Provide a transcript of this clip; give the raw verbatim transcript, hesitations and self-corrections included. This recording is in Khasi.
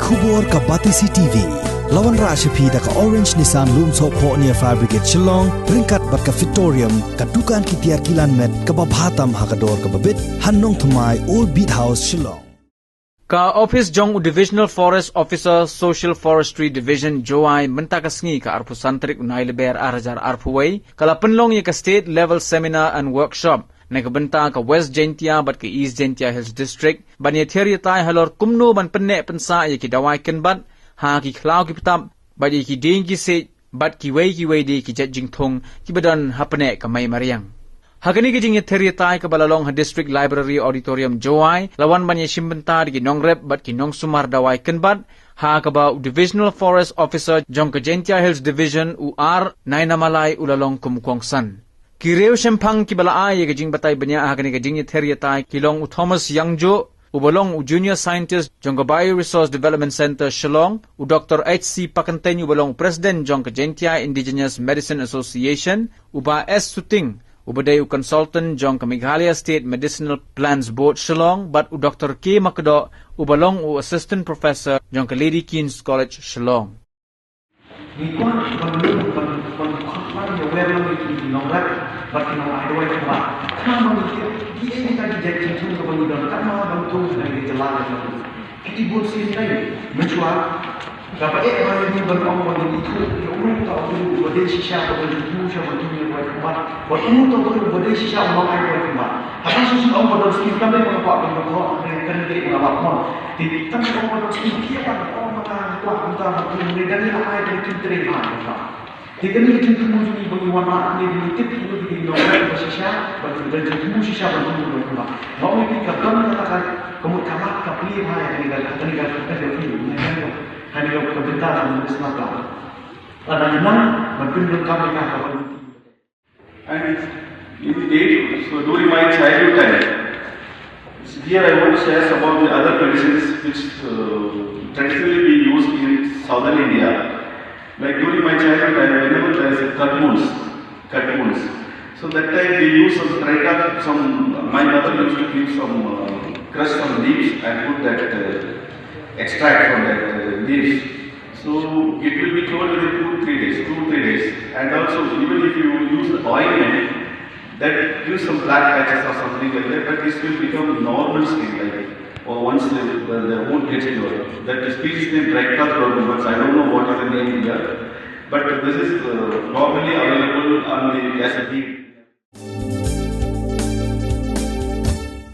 Khubor ka Batesi T V. La wanrah sha phi da ka Orange Nissan Lumsohphoh near Fire Brigade Shillong, ryngkat bad ka Fitorium, ka dukan ki tiar kilan met kaba bha tam ha ka dor kaba bit, ha Nongthymmai, Old Beat House, Shillong. Ka ophis jong u Divisional Forest Officer, Social Forestry Division, Jowai, mynta ka sngi ka arphew san tarik u Nailyber ar hajar arphew wei, ka la pynlong ïa ka State Level Seminar and Workshop na ka bynta ka West Jaintia bad ka East Jaintia Hills District, ban ïather ïatai halor kumno ban pynneh pynsah ïa ki dawai kynbat ha ki khlaw ki btap bad ïa ki dieng ki siej bad kiwei kiwei de ki jait jingthung kiba don hapdeng ka mei mariang. Ha kane ka jingïather ïatai kaba la long ha District Library Auditorium, Jowai, la wan ban ïashim bynta da ki nongrep bad ki nongsumar dawai kynbat, ha kaba u Divisional Forest Officer jong ka Jaintia Hills Division, u R Nainamalai, u la long kum u kongsan. Ki riewshemphang kiba la ai ïa ka jingbatai bniah ha kane ka jingïather ïatai ki long u Thomas Yangjo, uba long u Junior Scientist jong ka Bioresource Development Centre, Shillong, u Doctor H C Pakyntein, uba long u President jong ka Jaintia Indigenous Medicine Association, u Bah S Suting, uba dei u Consultant jong ka Meghalaya State Medicinal Plants Board, Shillong, bad u Doctor K Makdoh, uba long u Assistant Professor jong ka Lady Keen's College, Shillong. Ngi kwah ban lum, ban, ban, ban ïa wer lang ïa ki nongrep bad ki nongai dawai kynbat. Khnang ba ngi tip kiei kita ki jait jingthung kaba ngi don, katno ban thung ha kane ka jylla ka jong ngi. Ki bun sien dei, mynshwa kaba eh ba ngi ban ong ba ngi ithuh ïa uno uta u briew uba dei shisha ban jingthmu sha ban thung ïa dawai kynbat, bad uno uta u briew uba dei shisha u nongai dawai kynbat. Haba shisha ong ba don skim kam dei ba nga kwah ban ong, hynrei kan dei ba nga kwah ban ong. Te tang ong ba don skim, ki ïa ban ong ba nga kwah kumta ban ong, hynrei dang ïa la ai ban kim trei ba kumta. Te kane ka jingthmu jong ngi ba ngi wanrah hangne ba ngi tip ïa ki nongrep ba shisha ban, ban jingthmu shisha ban thmu ban kumta. Nga ong ïa phi ka don kata ka, ka mut ka lad ka plie bha ïa kane ka, kane ka, kane ka field, kane ka, kane ka bynta jong ka business plan. Lada ngi nang ban pyndonkam ïa ka, ka ban And it's in the day, so during my childhood time, so here I want to share some of the other medicines which uh, traditionally being used in southern India. Like during my childhood time, whenever there is a cut wounds, cut wounds, so that time they use some tripe, some, my mother used to give some, uh, crush some leaves and put that uh, extract from that uh, leaves. So it will be cured within two, three days, two, three days. And also, even if you use the ointment, that gives some black patches or something like that, but this will become normal skin like, or once the, the, the wound gets cured. That species name Brachypelma, but I don't know what is the name here. But this is uh, normally available on the, as a weed.